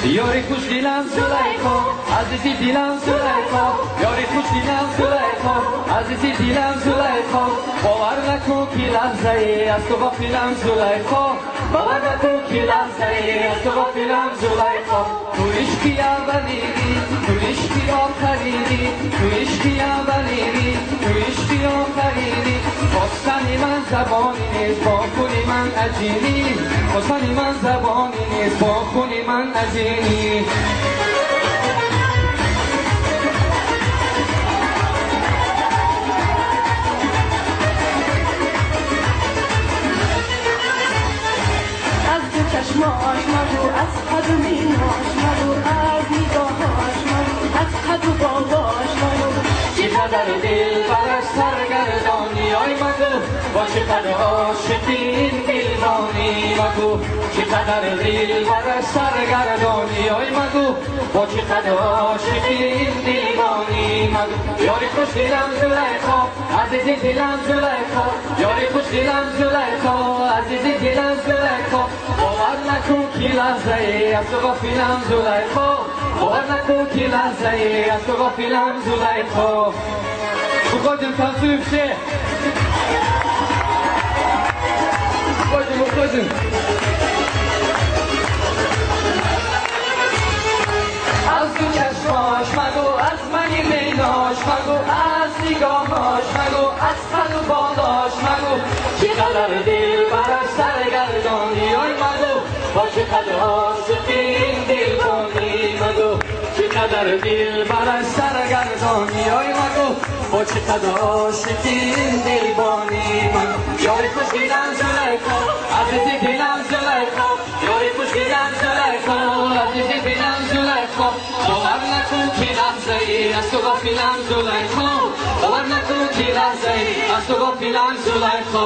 Ёри хушдилам Зулайхо, азизи дилам Зулайхо, ёри хушдилам Зулайхо, азизи дилам Зулайхо, бовар накун ки лаҳзае аз ту ғофилам Зулайхо, бовар накун ки лаҳзае аз ту ғофилам Зулайхо. Ту ишқи аввалини, ту ишқи охирини, ту ишқи аввалини, ту ишқи охирини. Хостани ман забони нест, бо хуни ман аҷинӣ, хостани ман забони нест, бо хуни ман аҷинӣ. Аз ду чашмош магӯ, аз қаду минош магӯ, аз нигоҳош магӯ, аз қаду болош магӯ. Чӣ қадар дилбараш саргардонӣ, ой магӯ, бо чӣ қадар ошиқӣ ин дилбонӣ магӯ. Чӣ қадар дилбараш саргардонӣ, ой магӯ, бо чӣ қадар ошиқӣ ин дилбонӣ магӯ. Ёри хушдилам Зулайхо, азизи дилам Зулайхо, ёри хушдилам Зулайхо, азизи дилам Зулайхо, бовар накун ки лаҳзае аз ту ғофилам Зулайхо, бовар накун ки лаҳзае аз ту ғофилам Зулайхо. Уходим, танцуем все. Уходим, уходим. Аз ду чашмош магӯ, аз мани минош магӯ, аз нигоҳош магӯ, аз қаду болош магӯ. Чӣ қадар дилбараш саргардонӣ, ой магӯ, бо чӣ қадар ошиқӣ ин дилбонӣ магӯ. Чӣ қадар дилбараш саргардонӣ, ой магӯ, бо чӣ қадар ошиқӣ ин дилбонӣ магӯ. Ёри хушдилам Зулайхо, азизи дилам Зулайхо, ёри хушдилам Зулайхо, азизи дилам Зулайхо, бовар накун ки лаҳзае аз ту ғофилам Зулайхо, бовар накун ки лаҳзае аз ту ғофилам Зулайхо.